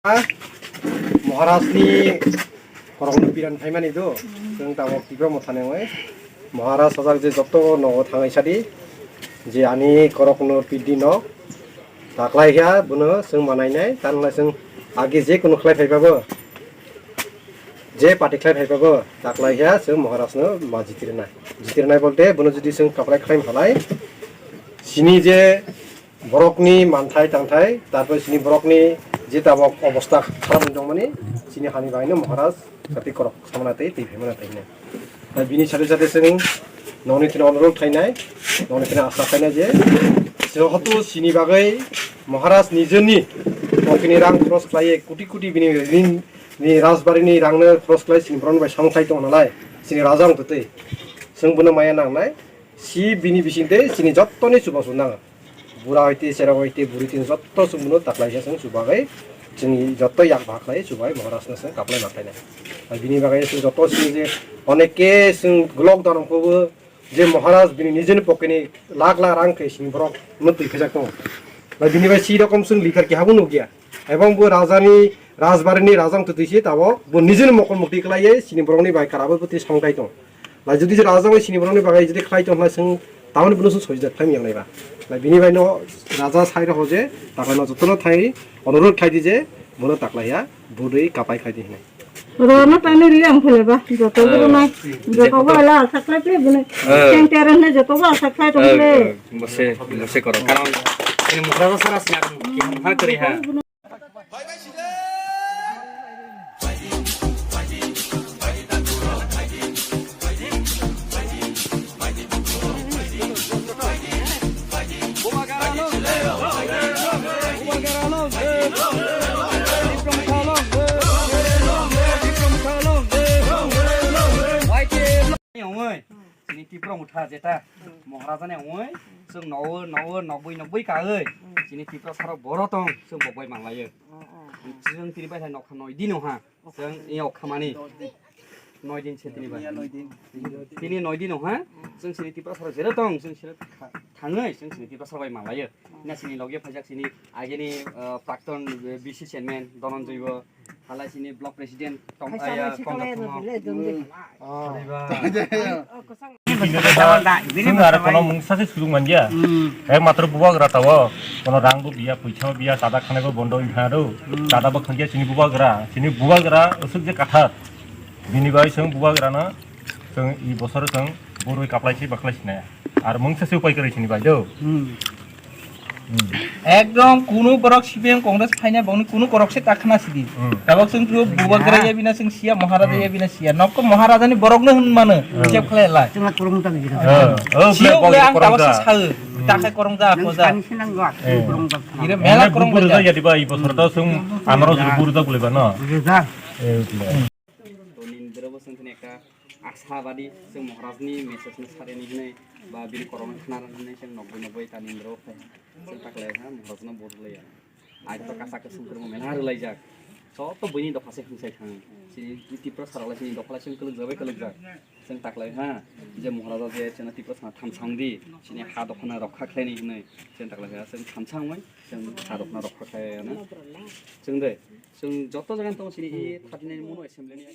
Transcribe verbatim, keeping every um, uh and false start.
Maharaj ni korokno biran phaimani do, chwng tabok Tipra Motha ni wngwi Maharaj sajak je joto nogo thangwi sadi je ani korokno pidi no taklai kha bono chwng manainai, tanla chwng agi je kunu khlai phaiba bo, je party khlai phaiba bo taklai kha chwng Maharaj no ma jitirnai. Jitirnai bolte bono jodi chwng kaplai khlai phalai, chini je borokni manthai tangthai, tarpore chini borokni je tabok obostha kharap wng tongmani, chini hani bagwino Maharaj jati korok samana tei twi phaimana tei hwnwi. Tei bini sade sade chwng nokni thani onurodh khlainai, nokni thani asa khlainai je, johoto chini bagwi Maharaj nijeni pocketni rang khoroch khlaiwi, koti koti bini rin ni rajbarini rangno khoroch khlai chini borokni bai samung khlai tongo nalai, chini raja wng twi. Chwng bono maya nangnai, si bini bisingtwi chini jottoni chubachu nango. Bura hoite, cherok hoite, buri tin jotto chwng bono taklai khe chwng chubagwi chwng jotto yak bhag khlai chubagwi Maharajno chwng kaplai ma khlainai. Ar bini bagwi chwng jotto chwng je oneke chwng glok danom khe bo je Maharaj bini nijeni pocketni lakh lakh rang khe chini borok no twi phejak tongo. Ar bini bai si rokom chwng likhar keha bo nukya. Ebong bo rajani rajbarini raja wng twi se tabok bo nijeni mokol mukti khlaiwi chini borokni bai karabo bo twi samung khlai tongo. Lai jodi je raja bai chini borokni bagwi jodi khlai tong lai chwng tamoni bono chwng sojda khlai miyang naiba. Lai bini bai no raja sai rok je taklai no jotono thai onurodh khlai di je bono taklai ya budui kapai khlai di hinwi. Rono tani ri ang phele ba joto Eh, guru nai joto joto. Ba la asa khlai phele bini Eh. Seng teren ne joto ba asa khlai tong phele. Eh, bose bose koro karon ini mukhra sara sina ki mukhra kari ha. Chini Tipra Motha jeta Maharaja ni wngwi chwng nogo nogo nokbwi nokbwi kawi chini Tiprasa rok boro tong chwng bokbai manlaio. Chwng tini bai hai nokha noi din ha chwng i okha mani noi din se tini bai. Tini noi din ha chwng chini Tiprasa rok jero tong chwng sero thangwi chwng chini Tiprasa rok bai manlaio. Na chini logi phaijak chini agini, ah, prakton, eh, B C chairman Dhananjay bo. Halai sini block president tong aya kong thuma. Chwng aro kono mungsa se sujung manja. Ek matro bubagra tawo. Kono rang bo biya, puisa bo biya, tada khane bo bondo iha ro. Tada bo khangya sini bubagra, sini bubagra usuk je kathar. Bini bai sung bubagra na sung i bosor sung boroi kaplai si baklai sinaya. Ar mungsa se upai kari sini bai do. Ekdom kunu borok C P M Congress phaina bongni kunu korok se ta khna sidi. Hmm. Tabok chwng tu bubagra ya bina chwng siya, Maharaja ya bina siya. Nokko Maharaja ni borok no hwn mano. Hmm. Hijab khlai lai. Chwng la korong ta gidi. Eh, oh, siyo ble ang tabok se sao. Ta khai korong ja ko ja. Nang sani sinang gwa. Eh. Korong ta. Ire mela korong ja. Buru ja ya diba i bosor ta sung amaro buru ja gule ba no. Buru ja. Eh, ble. To nini doro bo chwng thani ekta ashabadi chwng Maharajni message no sareni hinwi ba bini korokno khna rwna hinwi chwng nokboi nokboi ta nini doro phai chwng ta khlai ha Maharajno vote rwlaiya. Ai to kasa kwchwng kwrwngma mela rwlaijak. Joto buini dopha se hwnsai thang. Chini Tiprasa rok lai chini dopha lai chwng kwlwkjak bai kwlwkjak. Chwng ta khlai ha je Maharaja je chwngno Tiprasa thamsa wng di chini ha dophano rokha khlaini hinwi chwng ta khlai ha chwng thamsa wngwi chwng ha dophano rokha khlai ano. Chwng de chwng joto jaga tongo chini i thirty nine muno assembly ni.